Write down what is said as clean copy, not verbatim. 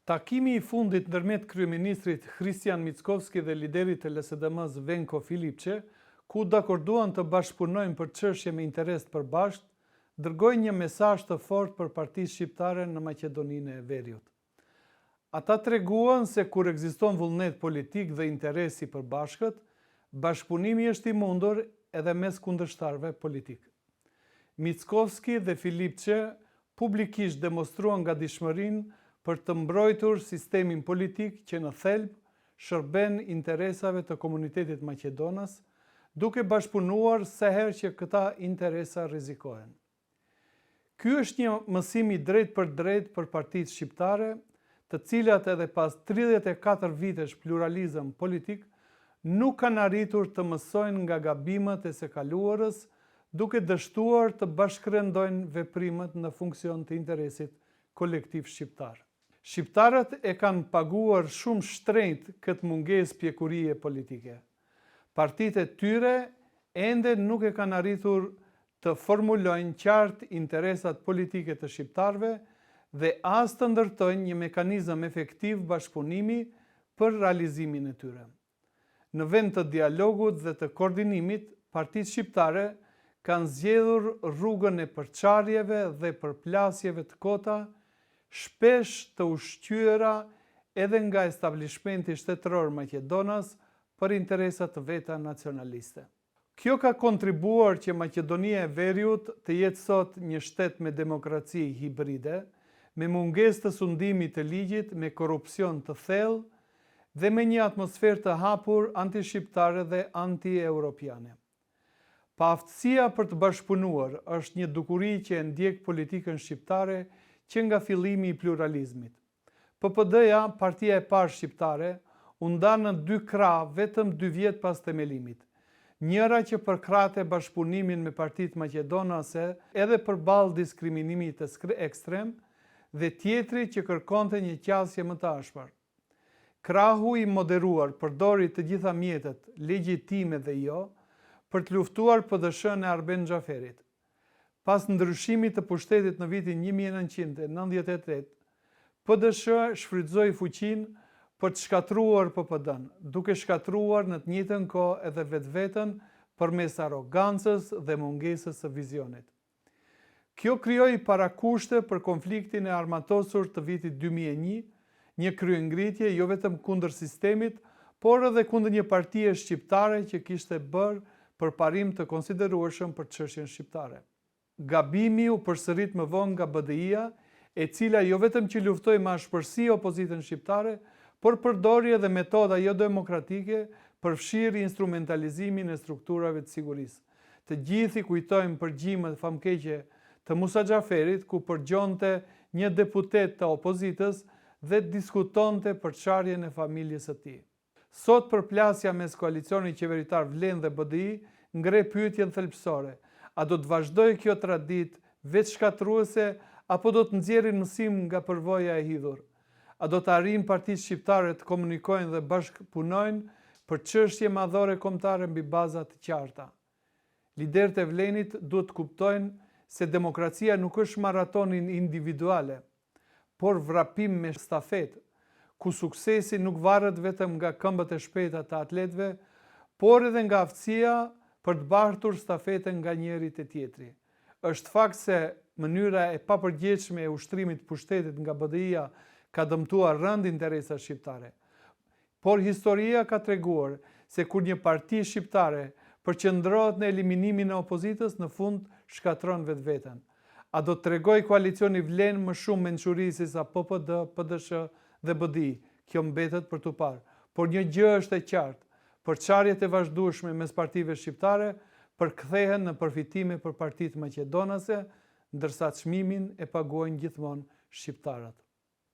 Takimi i fundit ndërmjet kryeministrit Hristijan Mickoski dhe liderit të LSDM-së Venko Filipçe, ku u dakorduan të bashkëpunojnë për çështje me interes të përbashkët, dërgoi një mesazh të fortë për partitë shqiptare në Maqedoninë e Veriut. Ata treguan se kur ekziston vullnet politik dhe interes i përbashkët, bashkëpunimi është i mundur edhe mes kundërshtarëve politikë. Mickoski dhe Filipçe publikisht demonstruan gatishmërinë për të mbrojtur sistemin politik që në thelb shërben interesave të komunitetit maqedonas, duke bashkëpunuar sa herë që këta interesa rrezikohen. Ky është një mësim i drejtpërdrejtë për partitë shqiptare, të cilat edhe pas 34 vitesh pluralizëm politik, nuk kanë arritur të mësojnë nga gabimet e së kaluarës, duke dështuar të bashkërendojnë veprimet në funksion të interesit kolektiv shqiptar. Shqiptarët e kanë paguar shumë shtrenjtë këtë mungesë pjekurie politike. Partitë e tyre ende nuk e kanë arritur të formulojnë qartë interesat politike të shqiptarëve dhe as të ndërtojnë një mekanizëm efektiv bashkëpunimi për realizimin e tyre. Në vend të dialogut dhe të koordinimit, partitë shqiptare kanë zgjedhur rrugën e përçarjeve dhe përplasjeve të kota, shpesh të ushqyera edhe nga establishmenti shtetëror maqedonas për interesa të veta nacionaliste. Kjo ka kontribuar që Maqedonia e Veriut të jetë sot një shtet me demokraci hibride, me mungesë të sundimit të ligjit, me korrupsion të thellë dhe me një atmosferë të hapur antishqiptare dhe antieuropiane. Paaftësia për të bashkëpunuar është një dukuri që e ndjek politikën shqiptare që nga fillimi i pluralizmit. PPD-ja, partia e parë shqiptare, u nda në dy krahë vetëm dy vjet pas themelimit. Njëra që përkrahte bashkëpunimin me partitë maqedonase edhe përballë diskriminimit ekstrem dhe tjetri që kërkonte një qasje më të ashpër. Krahu i moderuar përdori të gjitha mjetet, legjitime dhe jo, për të luftuar PDSH-në e Arben Xhaferit. Pas ndryshimit të pushtetit në vitin 1998, PDSH shfrytëzoi fuqinë për të shkatërruar PPD-në, duke shkatërruar në të njëjtën kohë edhe vetveten përmes arrogancës dhe mungesës së vizionit. Kjo krijoi parakushte për konfliktin e armatosur të vitit 2001, një kryengritje jo vetëm kundër sistemit, por edhe kundër një partie shqiptare që kishte bërë përparim të konsiderueshëm për çështjen shqiptare. Gabimi u përsërit më vonë nga BDI-ja, e cila jo vetëm që luftoi me ashpërsi opozitën shqiptare, por përdori edhe metoda jodemokratike, përfshirë instrumentalizimin e strukturave të sigurisë. Të gjithë i kujtojmë përgjimet famkeqe të Musa Xhaferit ku përgjonte një deputet të opozitës dhe diskutonte përçarjen e familjes së tij. Sot përplasja mes koalicionit qeveritar VLEN dhe BDI ngre pyetjen thelbësore, a do të vazhdojë kjo traditë vetëshkatërruese apo do të nxjerrin mësim nga përvoja e hidhur? A do të arrijnë partitë shqiptare të komunikojnë dhe bashkëpunojnë për çështje madhore kombëtare mbi baza të qarta? Liderët e VLEN-it duhet të kuptojnë se demokracia nuk është maratonë individuale, por vrapim me stafetë, ku suksesi nuk varet vetëm nga këmbët e shpejta të atletëve, por edhe nga aftësia për të bartur stafetën nga njëri te tjetri. Është fakt se mënyra e papërgjegjshme e ushtrimit të pushtetit nga BDI-ja ka dëmtuar rëndë interesat shqiptare. Por historia ka treguar se kur një parti shqiptare përqendrohet në eliminimin e opozitës, në fund shkatërron vetveten. A do të tregojë koalicioni VLEN më shumë mençuri sesa PPD, PDSH dhe BDI? Kjo mbetet për t'u parë. Por një gjë është e qartë, Përçarjet e vazhdueshme mes partive shqiptare përkthehen në përfitime për partitë maqedonase, ndërsa çmimin e paguajnë gjithmonë shqiptarët.